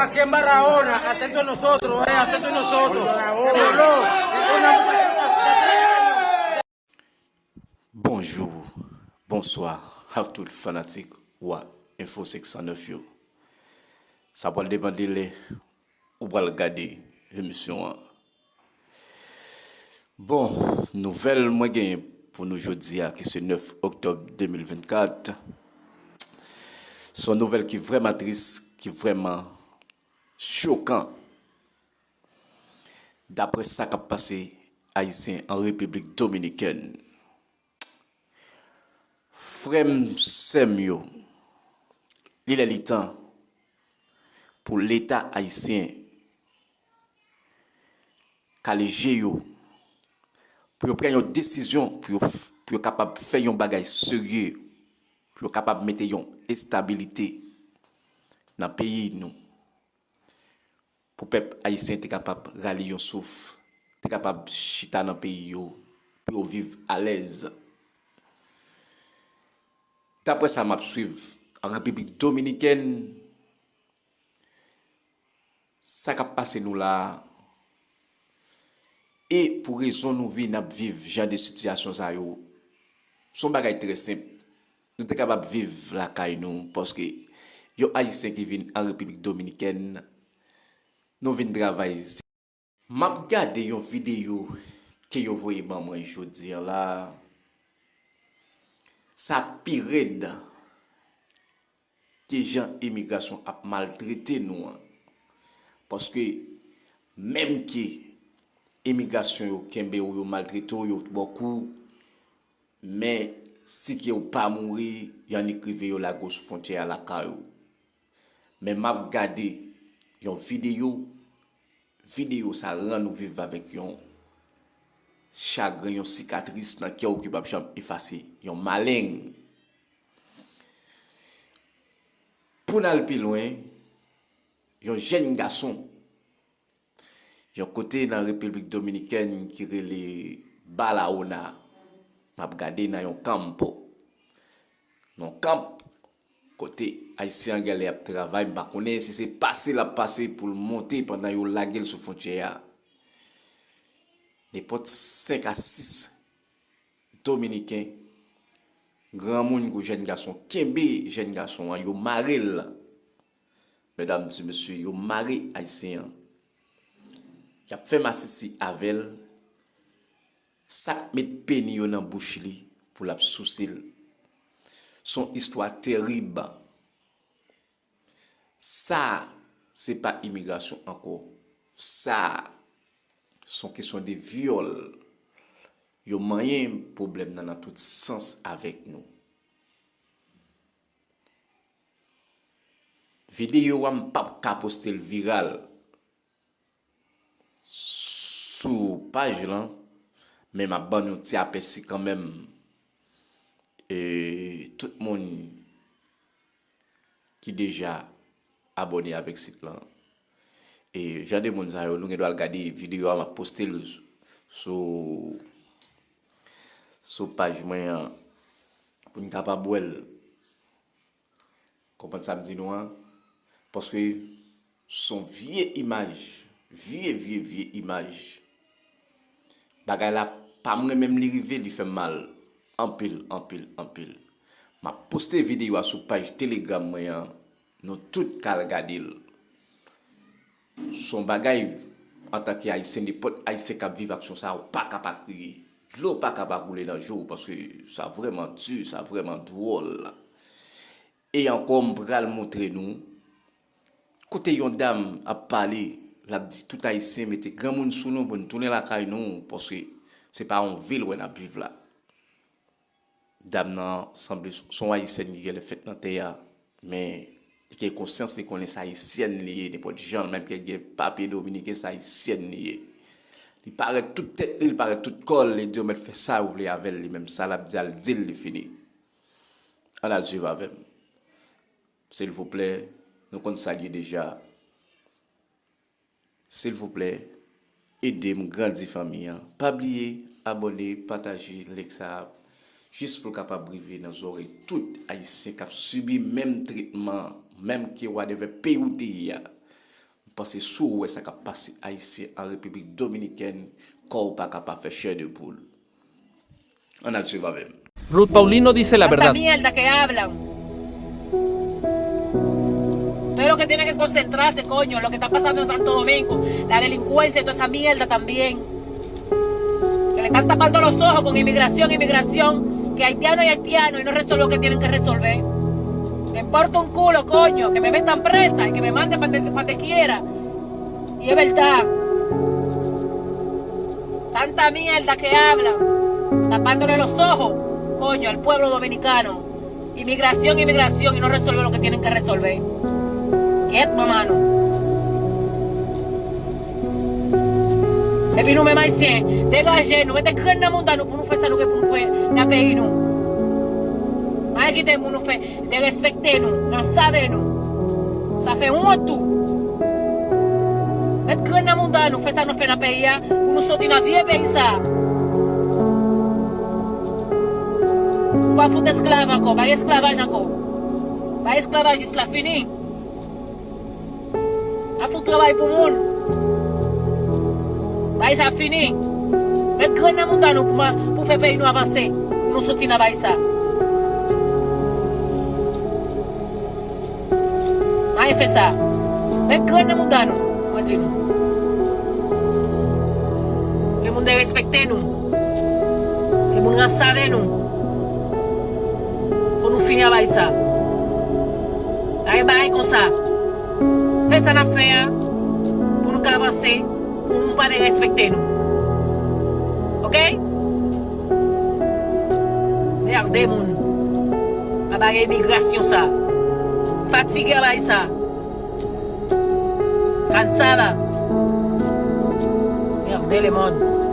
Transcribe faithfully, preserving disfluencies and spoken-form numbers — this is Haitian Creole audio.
Aquí en Barahona, atento a nosotros, eh, atento a nosotros. Pero no, una mujer de treinta años. Bonjou, bonswa a tout fanatik Wa Info senk san nèf yo. Sa pral depann de lè ou pral gade emisyon an. Bon, nouvèl mwen genyen pou nou jodi a, ki se nèf oktòb de mil vennkat, se yon nouvèl ki vrèman tris, ki vrèman chokan, daprè sa k ap pase Ayisyen an Repiblik Dominikèn. Frè m, sè m yo, li lè li tan pou Leta ayisyen kale je yo, pou yo pran yon desizyon, pou yo, pou yo kapab fè yon bagay serye, pou yo kapab mete yon estabilite nan peyi nou, pou pèp ayisyen te kapab rale yon souf, te kapab chita nan peyi yo, pou yo viv alèz. Daprè sa m ap swiv an Repiblik Dominikèn, sa k ap pase nou la a, e pou rezon nou vin ap viv jan de sitiyasyon sa yo, se yon bagay trè senp. Nou te kapab viv lakay nou, paske yon Ayisyen ki vin an Repiblik Dominikèn, nou vin travay. M ap gade yon videyo ke yo voye ban mwen jodi a la. Sa pi rèd ke jan imigrasyon ap maltrete nou an. Paske menm ke imigrasyon yo kenbe w, yo maltrete w, yo ba w kou, men si ke w pa mouri, y annik rive yo lage w sou fwontyè a lakay ou. Men m ap gade yon videyo, videyo sa rann ou viv avèk yon chagren, yon sikatris nan kè w ki p ap janm efase, yon maleng. Pou n al pi lwen, yon jèn gason, yon kote nan Repiblik Dominikèn ki rele Barahona, m ap gade nan yon kanpo. Nan yon kanp, kote Ayisyen an genlè ap travay, m pa konnen si se pase l ap pase pou l monte pandan yo lage l sou fwontyè a. Nenpòt senk a sis Dominiken, granmoun kou jèn gason, kenbe jèn gason an, yo mare l. Medam, ti mesye, yo mare Ayisyen an. Y ap fè masisi avè l. Sa k met peni yo nan bouch li pou l ap souse l. Se yon istwa terib. Sa, se pa imigrasyon ankò. Sa, se yon kesyon de vyòl. Yo manyen pwoblèm nan nan tout sans avèk nou. Videyo a, m p ap ka poste l viral sou paj lan, men m ap ban nou ti apèsi kanmenm. E tout moun ki deja abòne avèk sit lan, e jan de moun sa yo, nou gen dwa al gade videyo a, m ap poste l sou, sou paj mwen an, pou n kapab wè l. Konprann sa m di nou an? Paske se yon vye imaj, vye, vye, vye imaj. Bagay la pa m renmen m li rive, li fè m mal anpil, anpil, anpil. M ap poste videyo a sou paj Telegram mwen an, nou tout ka al gade l. Se yon bagay, antanke Ayisyen, nenpòt Ayisyen k ap viv aksyon sa a, ou pa ka pa kriye. Dlo pa ka pa koule nan je w, paske sa vrèman di, sa vrèman dwòl. E ankò, m pral montre nou kote yon dam ap pale, l ap di tout Ayisyen mete granmoun sou nou pou n tounen lakay nou, paske se pa yon vil wè n ap viv la. Dam nan sanble s-, s on Ayisyèn ki genlè fèt nan tè a, men li gen konsyans, li konnen se Ayisyèn li ye, nenpòt jan, menm ke l gen papye dominiken, se Ayisyèn li ye. Li parèt tout tèt li, li parèt tout kò l, li di yo mèt fè sa yo vle avè l, li menm sa l ap di a, l di l, li fini. Ann al swiv avè m. Silvouplè, nou konn sa l ye deja. Silvouplè, ede m grandi fanmi an. Pa bliye abòne, pataje link sa a, jis pou l kapab rive nan zòrèy tout Ayisyen k ap sibi menm tretman, menm ke whatever peyi w te ye a. Paske si w wè sa k ap pase Ayisyen an Repiblik Dominikèn, kò w pa ka pa fè chè de poul. Ann al swiv avè m. Ruth Paulino dice la Tanta verdad. Mierda que hablan. Ustedes lo que tienen que concentrarse, coño, lo que está pasando en Santo Domingo, la delincuencia y toda esa mierda también. Que le están tapando los ojos con inmigración, inmigración, que haitiano y haitiano y no resuelven lo que tienen que resolver. Me importa un culo, coño, que me metan presa y que me manden para donde quiera. Y es verdad. Tanta mierda que hablan, tapándole los ojos, coño, al pueblo dominicano. Inmigración, inmigración, y no resuelve lo que tienen que resolver. Quiet, mamano. Epi nou menm ayisyen, degaje nou, mete grenn nan mouda nou pou nou fè sa nou gen pou nou fè nan peyi nou. Ann kite moun nou fè derespekte nou, nan save nou. Sa fè wont tou. Met grenn nan mouda nou, fè sa nou fè nan peyi a, pou nou soti nan vye peyi sa. Nou pa fout esklav ankò, pa gen esklavaj ankò. Pa esklavaj, jis la fini. Ap fout travay pou moun. Bagay sa fini. Met grenn nan mouda nou pou, pou fè peyi nou avanse. Pou nou soti nan bagay sa. Ann fè sa. Met grenn nan mouda nou. Mwen di nou. Gen moun derespekte nou. Gen moun ransale nou. Fò nou fini avèk sa. Pa gen bagay konsa. Fè sa n ap fè a pou nou ka avanse, pou moun pa derespekte nou. Oke? Merde moun. A bagay imigrasyon sa. Fatige a bagay sa. Cansada. Merde le monde.